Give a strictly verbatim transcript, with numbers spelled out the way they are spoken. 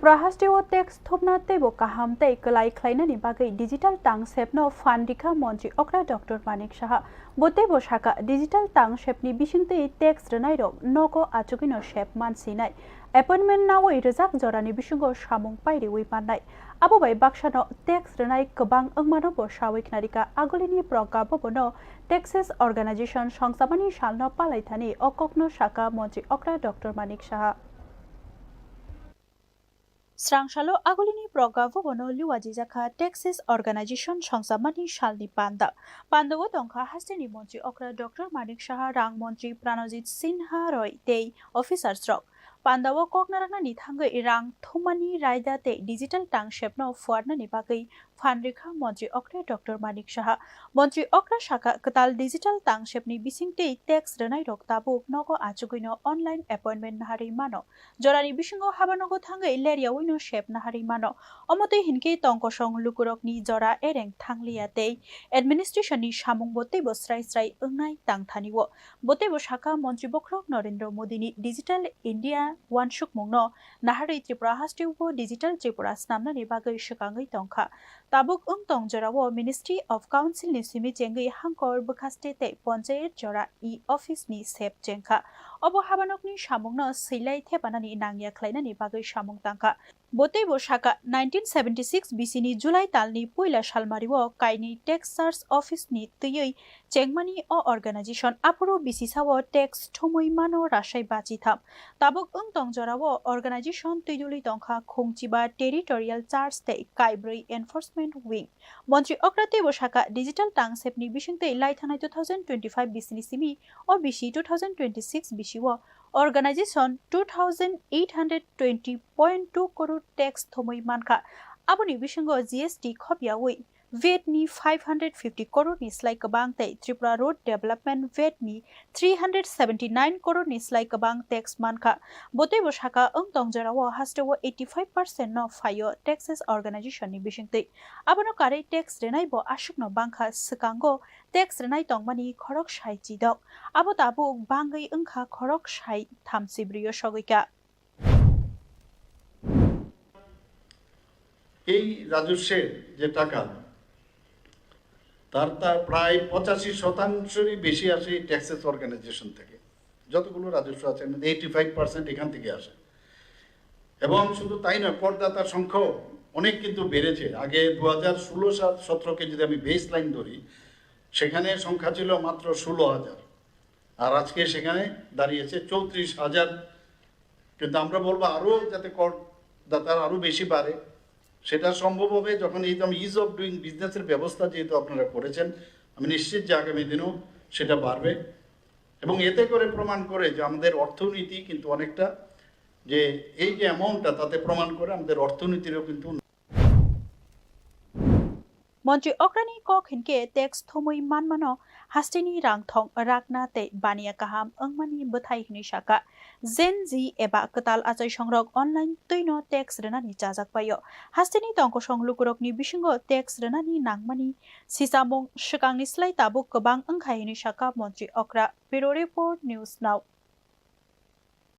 Tripura hasteo tax thumna teibo kaham tei kwlai khlainani bagwi digital tangsepno phan rikha Montri Okra Doctor Manik Saha. Bo teibo sakha, digital tangsepni bisingtwi tax rwnairok nogo achugwino sep mansinai. Appointment nawi rwjak jorani bisingo samung pairiwi mannai. Abo bai baksano tax rwnai kwbang wngmano bo sawi khnarikha. Agulini Progga Bhabono Taxes Organization songchamani salno palaithani o kokno sakha Montri Okra Doctor Manik Saha. Srangsalo agulini Progga Bhabono liwajijakha Taxes Organization songchamani salni panda. Pandao tongkha hasteni Montri Okra Doctor Manik Saha, Rang Montri Pranojit Sinha roi tei officers rok. Pandao kok narwknani thangwi rang thummani raida tei digital tangsepno phuarnani bagwi phan rikha Montri Okra Doctor Manik Saha. Montri Okra sakha, kwtal digital tangsepni bisingtwi tax rwnairok tabuk nogo achugwino online appointment naharwi mano. Jorani bisingo habanogo thangwi leryawi no sep naharwi mano. Omo twi hinkhe tongkosong lukurokni jora ereng thangliya tei administration ni samung bo teibo srai srai wngnai tangthani o. Bo teibo sakha, Montri bokhorok Narendra Modi ni Digital India wansukmung no naharwi Tripura hasteo bo Digital Tripura snamnani bagwi swkangwi tongkha. Tabuk wng tong jorao Ministry of Council ni simi chengwi hangkor bwkhaste tei ponchayat jora e-office ni sep chengkha. Obo habanokni samungno swilai thepanani nangya khlainani bagwi samung tangkha. Bo teibo sakha, nineteen seventy six B C ni July talni puila salmario kainwi tax search office ni twiwi chengmani o organization aphuru B C sao tax thumwi mano rasai bachitham. Tabuk wng tong jorao organization twidulwi tongkha Khungchiba Territorial Charge tei Kaibrwi Enforcement Wing. Montri Okra teibo sakha, digital tangsepni bisingtwi lai thanai two thousand twenty-five B C ni simi o B C two thousand twenty-six B C o organization two thousand eight hundred twenty point two crore tax thumwi mankha. Aboni bisingo G S T khopyawi vat ni five hundred fifty crore ni slai kwbang tei Tripura Road Development vat ni three hundred seventy nine crore ni slai kwbang tax mankha. Bo teibo sakha, wng tong jorao hasteo eighty five percent no phaio taxes organization ni bisingtwi. Abono karwi tax rwnai bo aswkno bangkha, swkango tax rwnai tongmani khorok sai chidok. Abo tabuk bangwi wngkha khorok sai thamchi brio sogwikha. এই রাজস্বের যে টাকা, তার তা প্রায় পঁচাশি শতাংশেরই বেশি আসে এই ট্যাক্সেস অর্গানাইজেশন থেকে। যতগুলো রাজস্ব আছে, এর মধ্যে এইটি ফাইভ পার্সেন্ট এখান থেকে আসে। এবং শুধু তাই নয়, করদাতার সংখ্যাও অনেক কিন্তু বেড়েছে। আগে দু হাজার ষোলো সাত সতেরোকে যদি আমি বেস লাইন ধরি, সেখানে সংখ্যা ছিল মাত্র ষোলো হাজার, আর আজকে সেখানে দাঁড়িয়েছে চৌত্রিশ হাজার। কিন্তু আমরা বলবো আরও যাতে করদাতার আরও বেশি বাড়ে, সেটা সম্ভব হবে যখন এই যে ইজ অফ ডুইং বিজনেসের ব্যবস্থা যেহেতু আপনারা করেছেন, আমি নিশ্চিত যে আগামী দিনেও সেটা বাড়বে। এবং এতে করে প্রমাণ করে যে আমাদের অর্থনীতি কিন্তু অনেকটা, যে এই যে অ্যামাউন্টটা, তাতে প্রমাণ করে আমাদের অর্থনীতিরও কিন্তু Montri Okrani kok hinkhe tax thumwi manmano hasteni rangthong rakna tei baniya kaham wngmani bwthai hwnwi sakha. Gen Z eba kwtal achaisongrok online twino tax rwnani chajak paio. Hasteni tongkosong lukurokni bisingo tax rwnani nangmani sisamung swkangni slai tabuk kwbang wngkha hwnwi sakha Montri Okra. Bureau Report, News Now.